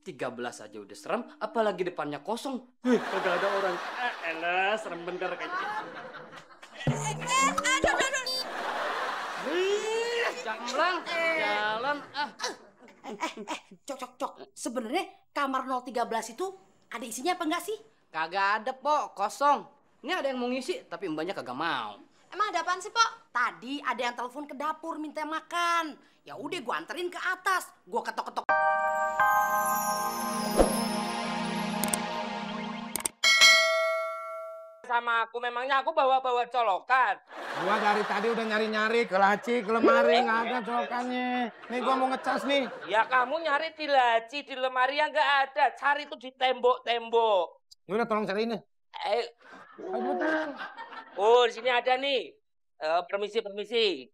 13 aja udah serem, apalagi depannya kosong. Kagak ada orang. Elah, serem bener kayaknya. Jamblang, jalan. Cok. Sebenarnya kamar 013 itu ada isinya apa enggak sih? Kagak ada, Pok. Kosong. Ini ada yang mau ngisi, tapi mbaknya kagak mau. Emang ada apaan sih, Pok? Tadi ada yang telepon ke dapur minta makan. Ya udah gua anterin ke atas. Gua ketok-ketok. Sama aku, memangnya aku bawa-bawa colokan. Gua dari tadi udah nyari-nyari ke laci, ke lemari, nggak ada colokannya. Nih gua mau ngecas nih. Ya kamu nyari di laci, di lemari yang nggak ada. Cari tuh di tembok-tembok. Lu udah tolong cariin ya. Ayo betul. Oh, di sini ada nih. Permisi.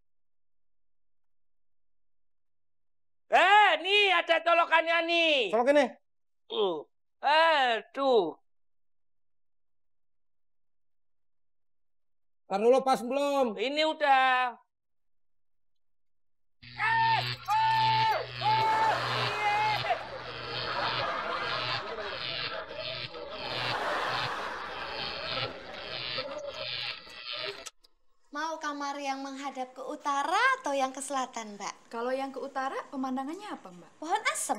Nih ada colokannya nih. Colokin nih. Aduh. Ntar dulu pas belum. Ini udah. Mau kamar yang menghadap ke utara atau yang ke selatan, Mbak? Kalau yang ke utara, pemandangannya apa, Mbak? Pohon asem.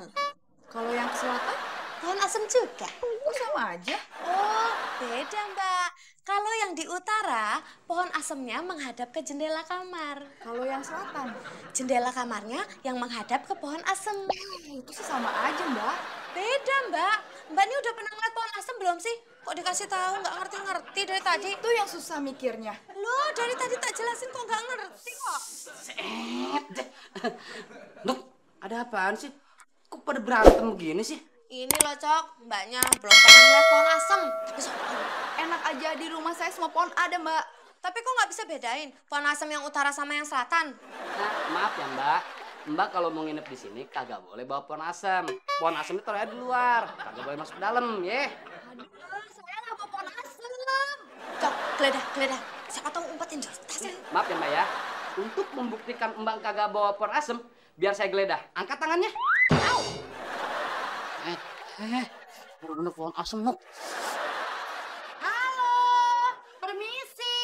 Kalau yang ke selatan, Pohon asem juga. kok sama aja? Oh, beda, Mbak. Kalau yang di utara, pohon asemnya menghadap ke jendela kamar. Kalau yang selatan, Jendela kamarnya yang menghadap ke pohon asem. itu sih sama aja, Mbak. Beda, Mbak. Mbak ini udah pernah ngeliat pohon asem belum sih? Kok dikasih tahu nggak ngerti-ngerti dari tadi? Itu yang susah mikirnya. Loh, dari tadi tak jelasin kok nggak ngerti kok. Nuk, ada apaan sih? Kok pada berantem begini sih? Ini loh, Cok. Mbaknya belum pernah ngeliat pohon asem. Enak aja di rumah saya semua pohon ada, Mbak. Tapi kok nggak bisa bedain pohon asem yang utara sama yang selatan? Nah, maaf ya Mbak. Mbak kalau mau nginep di sini kagak boleh bawa pohon asem. Pohon asem itu taruh di luar, kagak boleh masuk ke dalam, ya. Aduh, saya nggak mau pohon asem. Cok, geledah. Siapa tahu umpetin di tasnya. Maaf ya Mbak ya. Untuk membuktikan Mbak kagak bawa pohon asem, biar saya geledah. Angkat tangannya. Baru pohon asem, Nuk. Halo, permisi.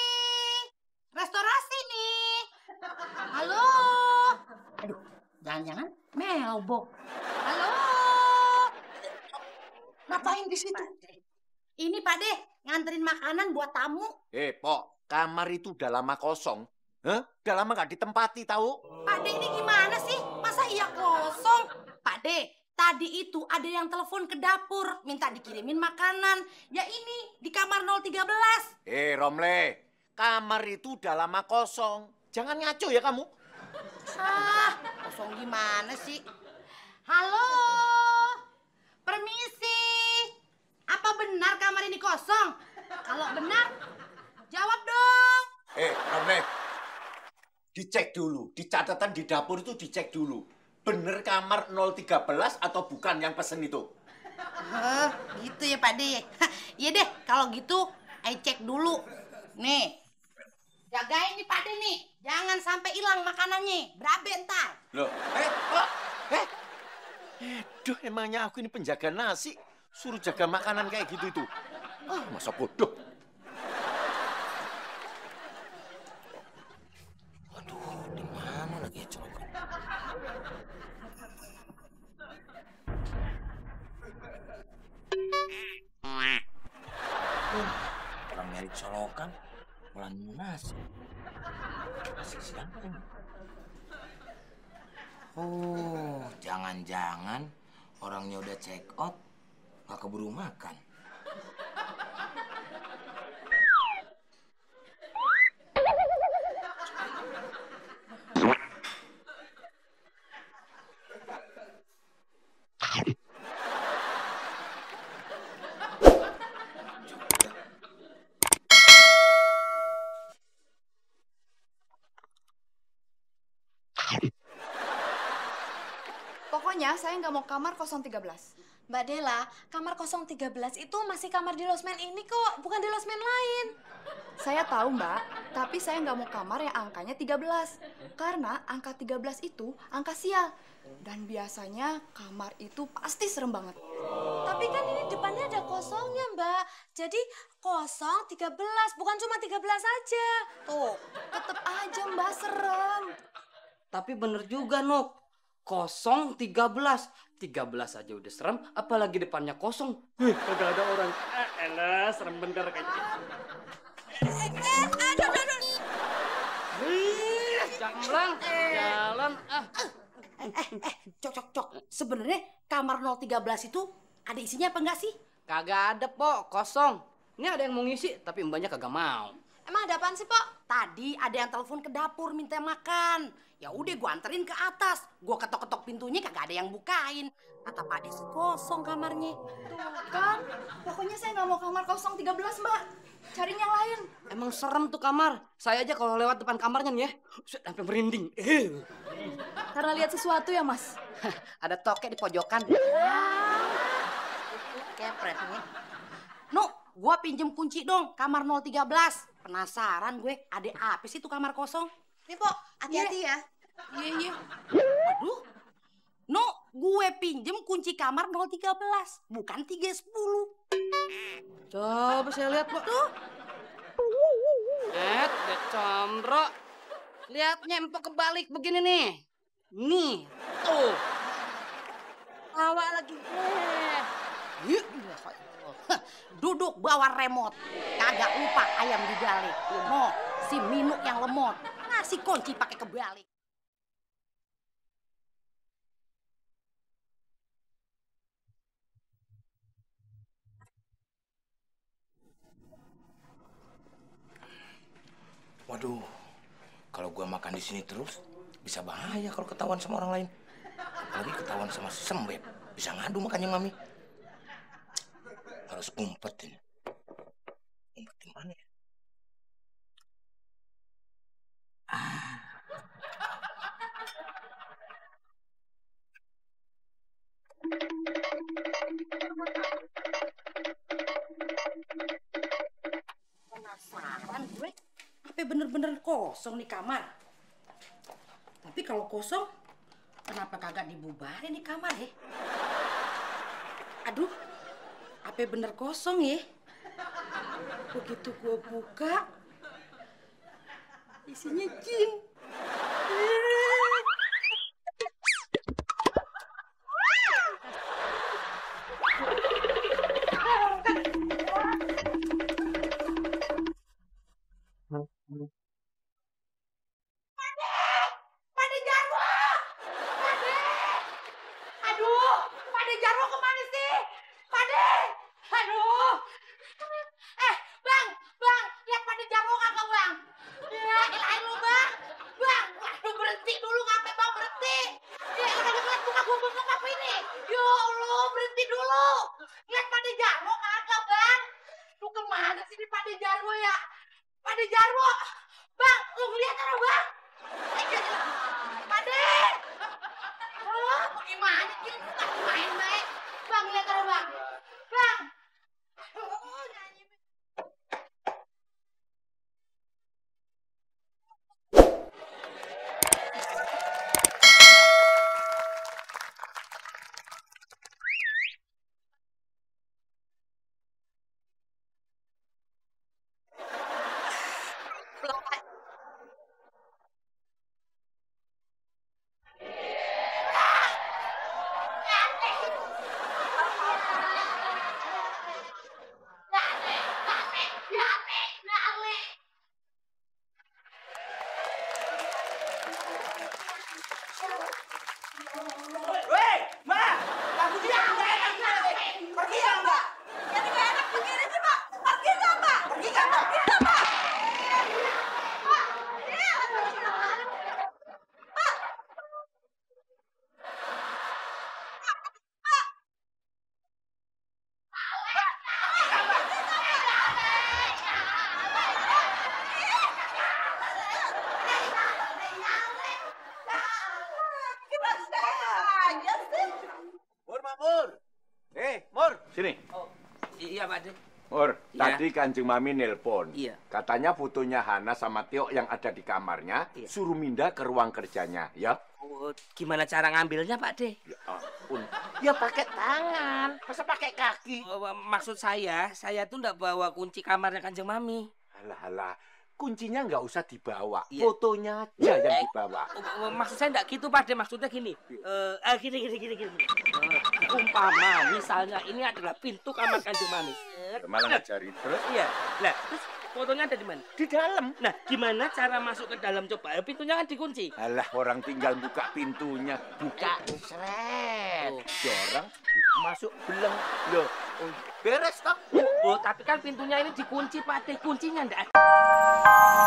Restorasi nih. Halo. Aduh, jangan-jangan melbok. Halo. Ngapain di situ? Ini Pak De, nganterin makanan buat tamu. Pok, kamar itu udah lama kosong. Udah lama gak ditempati tahu? Pak De ini gimana sih? Masa iya kosong? Pak De, tadi itu ada yang telepon ke dapur, minta dikirimin makanan. Ya ini, di kamar 013. Romle, kamar itu udah lama kosong. Jangan ngaco ya kamu. Kosong gimana sih? Halo, permisi. Apa benar kamar ini kosong? Kalau benar, jawab dong. Romle, dicek dulu. Di catatan di dapur itu dicek dulu. Bener kamar 013 atau bukan yang pesen itu? Gitu ya Pak De. Iya deh, kalau gitu, ayo cek dulu. Nih, jagain nih Pak De nih. Jangan sampai hilang makanannya. Berabe ntar. Loh, Aduh, emangnya aku ini penjaga nasi. Suruh jaga makanan kayak gitu itu. Masa bodoh. Aduh, di mana lagi ya colokan? Orang nyari colokan, malah nasi. Kasih siapa ini? Oh, jangan-jangan orangnya udah check out, nggak keburu makan. Pokoknya saya nggak mau kamar 013. Mbak Dela, kamar 013 itu masih kamar di losmen ini kok, bukan di losmen lain. Saya tahu, Mbak, tapi saya nggak mau kamar yang angkanya 13. Karena angka 13 itu angka sial. Dan biasanya kamar itu pasti serem banget. Tapi kan ini depannya ada kosongnya, Mbak. Jadi 013, bukan cuma 13 aja. Tuh, tetep aja Mbak serem. Tapi bener juga, Nuk. 013. 13 aja udah serem, apalagi depannya kosong. Kagak ada orang. Elah, serem bener kayaknya. Jamblang, jalan. Cok. Sebenarnya kamar 013 itu ada isinya apa enggak sih? Kagak ada, Pok. Kosong. Ini ada yang mau ngisi, tapi mbaknya kagak mau. Emang ada apaan sih, Pok? Tadi ada yang telepon ke dapur minta makan. Ya udah gua anterin ke atas. Gua ketok-ketok pintunya kagak ada yang bukain. Kata Pak Des kosong kamarnya. Kan, pokoknya saya nggak mau kamar 013, Mbak. Cariin yang lain. Emang serem tuh kamar. Saya aja kalau lewat depan kamarnya nih ya, sampai merinding. Karena lihat sesuatu ya, Mas. Ada tokek di pojokan. Kepret nih. No, gua pinjem kunci dong kamar 013. Penasaran gue, ada apa sih tuh kamar kosong? Nih, Pok, hati-hati ya. Iya. Aduh. No, gue pinjem kunci kamar 013, bukan 310. Coba saya lihat, Pak. Tuh. Dek Condro. Lihatnya empok kebalik begini nih. Nih, tuh. Bawa lagi. Duduk bawa remote. Kagak lupa ayam dibalik. No, si Minuk yang lemot. Ngasih kunci pakai kebalik. Waduh, kalau gua makan di sini terus bisa bahaya kalau ketahuan sama orang lain. Apalagi ketahuan sama si Sembep, bisa ngadu makanya Mami. Harus umpetin. Umpetin mana ya? Penasaran gue, apa bener-bener kosong nih kamar? Tapi kalau kosong, kenapa kagak dibubarin nih kamar ya? Aduh, apa bener kosong ya? Begitu gue buka, isinya jin. Sini. Oh, iya Pak De. Or, Iya. tadi Kanjeng Mami nelpon. Iya. Katanya fotonya Hana sama Tio yang ada di kamarnya Iya. suruh mindah ke ruang kerjanya, ya? Oh, gimana cara ngambilnya Pak De? Ya ampun. Ya pakai tangan, masa pakai kaki? Oh, maksud saya tuh nggak bawa kunci kamarnya Kanjeng Mami. Alah, kuncinya nggak usah dibawa, Iya. fotonya aja yang dibawa. Maksud saya nggak gitu Pak De, maksudnya gini. Gini. Umpama misalnya ini adalah pintu kamar Kanjeng Mami. Malah ngajari terus Iya. Nah, terus fotonya ada di mana? di dalam. Nah, gimana cara masuk ke dalam coba? Pintunya kan dikunci. Alah, orang tinggal buka pintunya, buka seret, Oh. dorong, masuk beleng, loh, beres toh? Oh, tapi kan pintunya ini dikunci Pak De, kuncinya ndak ada.